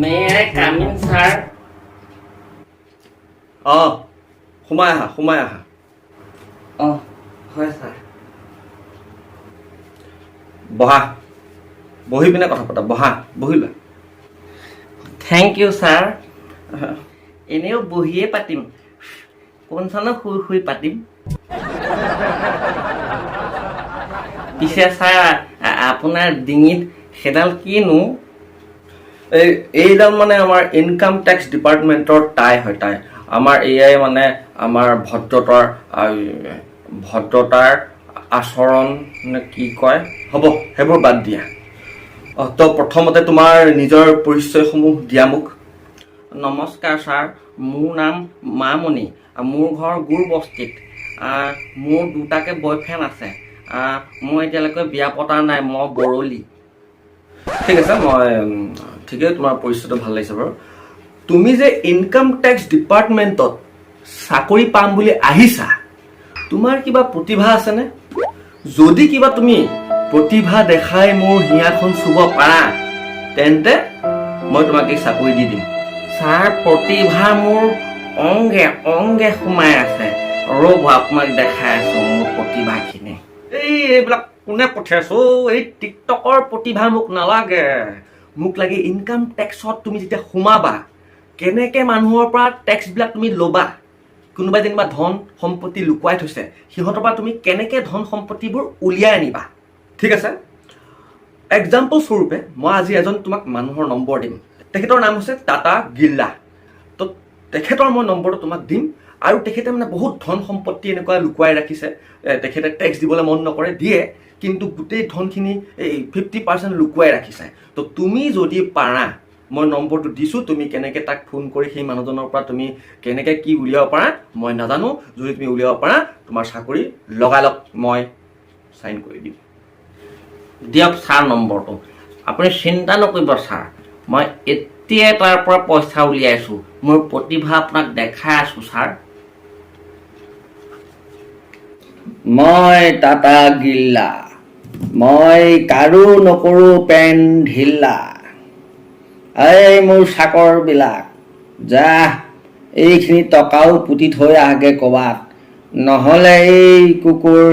May I come in, sir? অঁ, সোমাই আহা, সোমাই আহা। অঁ, হয় ছাৰ। বহা, বহি পিনে কথা পাতা। বহা, বহি লোৱা। Thank you, sir. এনেও বহিয়ে পাতিম, কোনচানো শুই শুই পাতিম? পিছে ছাৰ, আপোনাৰ ডিঙিত সেইডাল কিনো? এইডাল মানে আমাৰ ইনকাম টেক্স ডিপাৰ্টমেণ্টৰ টাই হয়, টাই। আমাৰ এয়াই মানে আমাৰ ভদ্ৰতাৰ আচৰণ নে কি কয়। হ'ব, সেইবোৰ বাদ দিয়া। অঁ, তো প্ৰথমতে তোমাৰ নিজৰ পৰিচয়সমূহ দিয়া মোক। নমস্কাৰ ছাৰ, মোৰ নাম মামণি, মোৰ ঘৰ গুৰবস্তিত। মোৰ দুটাকে বয়ফ্ৰেণ্ড আছে। মই এতিয়ালৈকে বিয়া পতা নাই, মই বৰলী। ঠিক আছে, মই ঠিকেই, তোমাৰ পৰিচয়টো ভাল লাগিছে বাৰু। তুমি যে ইনকাম টেক্স ডিপাৰ্টমেণ্টত চাকৰি পাম বুলি আহিছা, তোমাৰ কিবা প্ৰতিভা আছেনে? যদি কিবা তুমি প্ৰতিভা দেখাই মোৰ হিয়াখন চুব পাৰা, তেন্তে মই তোমাক এই চাকৰি দি দিম। ছাৰ, প্ৰতিভা মোৰ অংগে অংগে সোমাই আছে। ৰ'ব, আপোনাক দেখাই আছো মোৰ প্ৰতিভাখিনি। এইবিলাক কোনে পঠিয়াইছো? এই টিকটকৰ প্ৰতিভা মোক নালাগে। মোক লাগে ইনকাম টেক্সত তুমি যেতিয়া সোমাবা, কেনেকে মানুহৰ পৰা টেক্সবিলাক তুমি ল'বা। কোনোবাই যেনিবা ধন সম্পত্তি লুকুৱাই থৈছে, সিহঁতৰ পৰা তুমি কেনেকে ধন সম্পত্তিবোৰ উলিয়াই আনিবা। ঠিক আছে, এক্সাম্পল স্বৰূপে মই আজি এজন তোমাক মানুহৰ নম্বৰ দিম। তেখেতৰ নাম হৈছে টাটা গিল্লা। তো তেখেতৰ মই নম্বৰটো তোমাক দিম আৰু তেখেতে মানে বহুত ধন সম্পত্তি এনেকুৱা লুকুৱাই ৰাখিছে। তেখেতে টেক্স দিবলৈ মন নকৰে, দিয়ে, কিন্তু গোটেই ধনখিনি এই 50% লুকুৱাই ৰাখিছে। তো তুমি যদি পাৰা, মই নম্বৰটো দিছোঁ, তুমি কেনেকৈ তাক ফোন কৰি সেই মানুহজনৰ পৰা তুমি কেনেকৈ কি উলিয়াব পাৰা মই নাজানো। যদি তুমি উলিয়াব পাৰা, তোমাৰ চাকৰি লগালগ মই চাইন কৰি দিম। দিয়ক ছাৰ নম্বৰটো। আপুনি চিন্তা নকৰিব ছাৰ, মই এতিয়াই তাৰ পৰা পইচা উলিয়াইছোঁ। মোৰ প্ৰতিভা আপোনাক দেখাই আছোঁ ছাৰ। মই টাটা গিল্লা, মই কাৰো নকৰোঁ পেন ঢিলা। এই মোৰ চাকৰবিলাক, যা, এইখিনি টকাও পুতি থৈ আহগে ক'বাত, নহ'লে এই কুকুৰ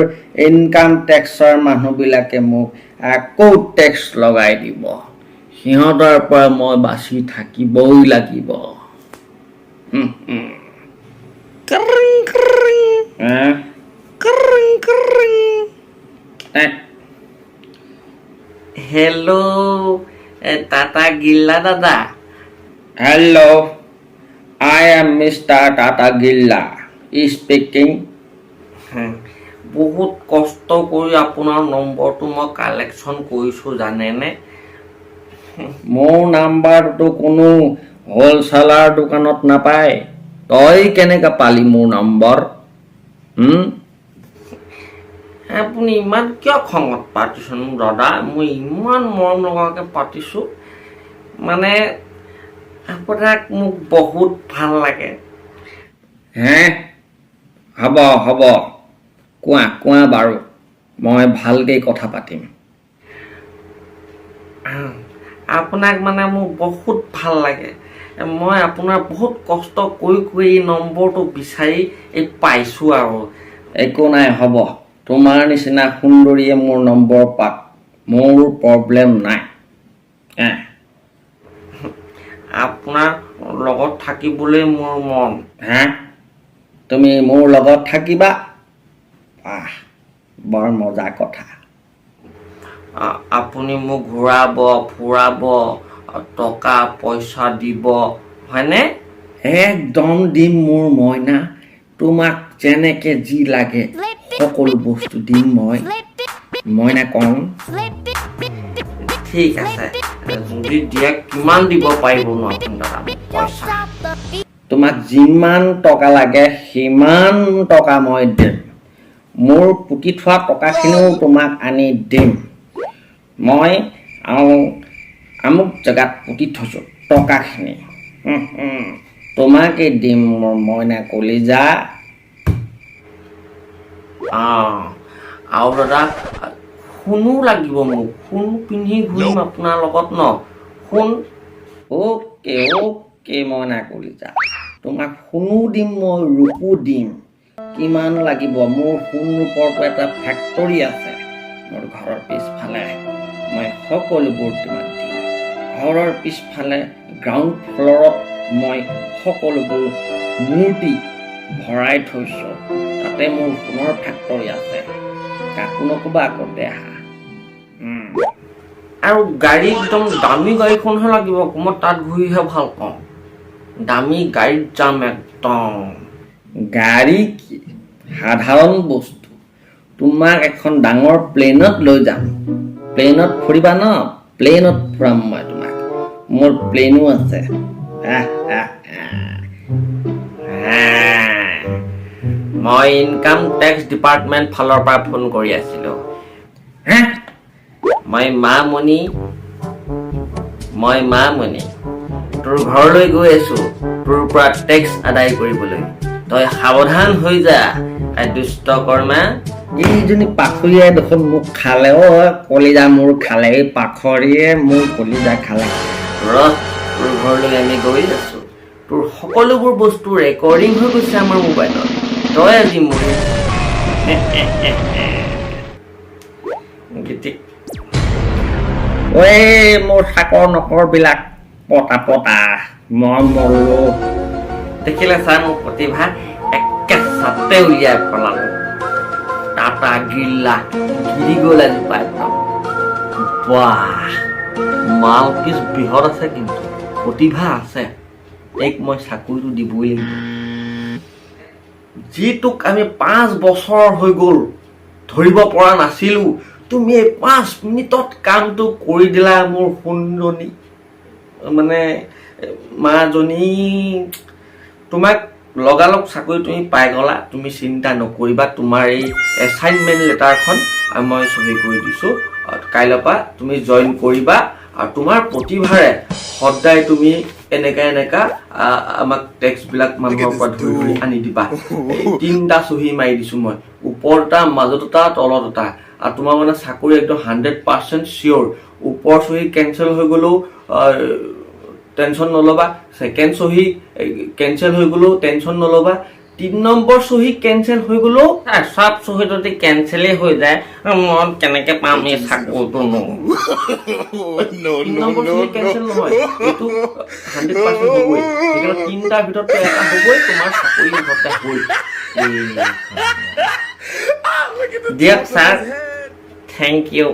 ইনকাম টেক্সৰ মানুহবিলাকে মোক আকৌ টেক্স লগাই দিব। সিহঁতৰ পৰা মই বাচি থাকিবই লাগিব। হুম, হুম। ক্ৰিং, ক্ৰিং। হে? ক্ৰিং, ক্ৰিং। এ, হেল্ল' টাটা গিল্লা দাদা। Hello, I am Mister Tata Gilla speaking. বহুত কষ্ট কৰি আপোনাৰ নম্বৰটো মই কালেকশ্যন কৰিছোঁ, জানেনে? মোৰ নাম্বাৰটো কোনো হ'লচেলাৰ দোকানত নাপায়। তই কেনেকে পালি মোৰ নম্বৰ? আপুনি ইমান কিয় খঙত পাতিছেনো দাদা? মই ইমান মৰম লগাকৈ পাতিছোঁ। মানে আপোনাক মোক বহুত ভাল লাগে। হে, হ'ব হ'ব, কোৱা কোৱা বাৰু, মই ভালকৈ কথা পাতিম। আপোনাক মানে মোৰ বহুত ভাল লাগে। মই আপোনাৰ বহুত কষ্ট কৰি কৰি এই নম্বৰটো বিচাৰি এই পাইছোঁ আৰু। একো নাই, হ'ব। তোমাৰ নিচিনা সুন্দৰীয়ে মোৰ নম্বৰ পাক, মোৰ প্ৰব্লেম নাই। আপোনাৰ লগত থাকিবলৈ মোৰ মন। হা, তুমি মোৰ লগত থাকিবা? আহ, বৰ মজা কথা। আপুনি মোক ঘূৰাব ফুৰাব, টকা পইচা দিব, হয়নে? একদম দিম মোৰ মইনা। তোমাক যেনেকে যি লাগে সকলো বস্তু দিম মই, মইনা কওঁ। ঠিক আছে, যদি দিয়ে কিমান দিব পাৰিবনো আপুনি দাদা পইচা? তোমাক যিমান টকা লাগে সিমান টকা মই দিম। মোৰ পুতি থোৱা টকাখিনিও তোমাক আনি দিম। মই আৰু আমুক জেগাত পুতি থৈছোঁ টকাখিনি। হুম, হুম। তোমাকে দিম মোৰ মইনা কলিজা। অঁ, আৰু দাদা, সোণো লাগিব মোক। সোণ পিন্ধি ঘূৰিম আপোনাৰ লগত ন, সোণ। অ'। অ'কে অ'কে মইনা কলিতা, তোমাক সোণো দিম মই, ৰূপো দিম। কিমান লাগিব? মোৰ সোণ ৰূপৰটো এটা ফেক্টৰী আছে মোৰ ঘৰৰ পিছফালে। মই সকলোবোৰ তোমাক দিম। ঘৰৰ পিছফালে গ্ৰাউণ্ড ফ্ল'ৰত মই সকলোবোৰ মূৰ্তি ভৰাই থৈছোঁ। তাতে মোৰ সোণৰ ফেক্টৰী আছে। কাকো নক'বা আকৌ দেহা। আৰু গাড়ী একদম দামী গাড়ীখনহে লাগিব আকৌ। মই তাত ঘূৰিহে ভাল পাওঁ। দামী গাড়ীত যাম একদম। গাড়ী কি সাধাৰণ বস্তু, তোমাক এখন ডাঙৰ প্লেনত লৈ যাম। প্লেনত ফুৰিবা ন? প্লেনত ফুৰাম মই তোমাক। মোৰ প্লেনো আছে। আহ, আহ, আহ। আহ। মই ইনকাম টেক্স ডিপাৰ্টমেণ্ট ফালৰ পৰা ফোন কৰি আছিলো। হে, মই মামণি, মই মামণি তোৰ ঘৰলৈ গৈ আছো তোৰ পৰা টেক্স আদায় কৰিবলৈ। তই সাৱধান হৈ যা, এই দুষ্ট কৰ্মা। এইজনী পাখৰীয়ে দেখোন মোক খালে অ'। কলিজা মোৰ খালে, এই পাখৰীয়ে মোৰ কলিজা খালে। ৰহ, তোৰ ঘৰলৈ আমি গৈ আছো। তোৰ সকলোবোৰ বস্তু ৰেকৰ্ডিং হৈ গৈছে আমাৰ মোবাইলত। তই আজি মৰি গীতিক। ঐ মোৰ চাকৰ নকৰবিলাক পতা পতা, মই মৰলো। দেখিলে ছাৰ, মোৰ প্ৰতিভা একে চাতে উলিয়াই পেলালো। টাটা গিল্লা গিৰি গ'ল আজি একদম। বাহ, মাল পিচ বৃহৎ আছে, কিন্তু প্ৰতিভা আছে। এইক মই চাকৰিটো দিবই লাগিব। যিটোক আমি 5 বছৰ হৈ গ'ল ধৰিব পৰা নাছিলো, তুমি এই 5 মিনিটত কামটো কৰি দিলা। মোৰ সোণজনী, মানে মাজনী, তোমাক লগালগ চাকৰি তুমি পাই গ'লা। তুমি চিন্তা নকৰিবা। তোমাৰ এই এছাইনমেণ্ট লেটাৰখন মই চহী কৰি দিছোঁ। কাইলৈৰ পৰা তুমি জইন কৰিবা আৰু তোমাৰ প্ৰতিভাৰে সদায় তুমি এনেকা এনেকা আমাক টেক্সবিলাক মানুহৰ পৰা ধৰি ধৰি আনি দিবা। এই তিনিটা চহী মাৰি দিছোঁ মই, ওপৰত এটা, মাজত এটা, তলত এটা। আৰু তোমাৰ মানে চাকৰি একদম 100% চিয়'ৰ। ওপৰ চহী কেঞ্চেল হৈ গ'লেও টেনশ্যন নল'বা, ছেকেণ্ড চহী কেঞ্চেল হৈ গ'লেও টেনশ্যন নল'বা, 3 নম্বৰ চহী কেঞ্চেল হৈ গ'লেও। চব চহী যদি কেঞ্চেলেই হৈ যায়, মই কেনেকে পাম এই চাকৰিটোনো? No, তিনি no, number no, চহী no. Cancel নহয়, এইটো 100% হ'বই। সেইকাৰণে তিনিটাৰ ভিতৰত এটা হ'বই, তোমাৰ চাকৰি মুঠতে হ'ল। Look at the দিয়ক top of sir. his head. Thank you.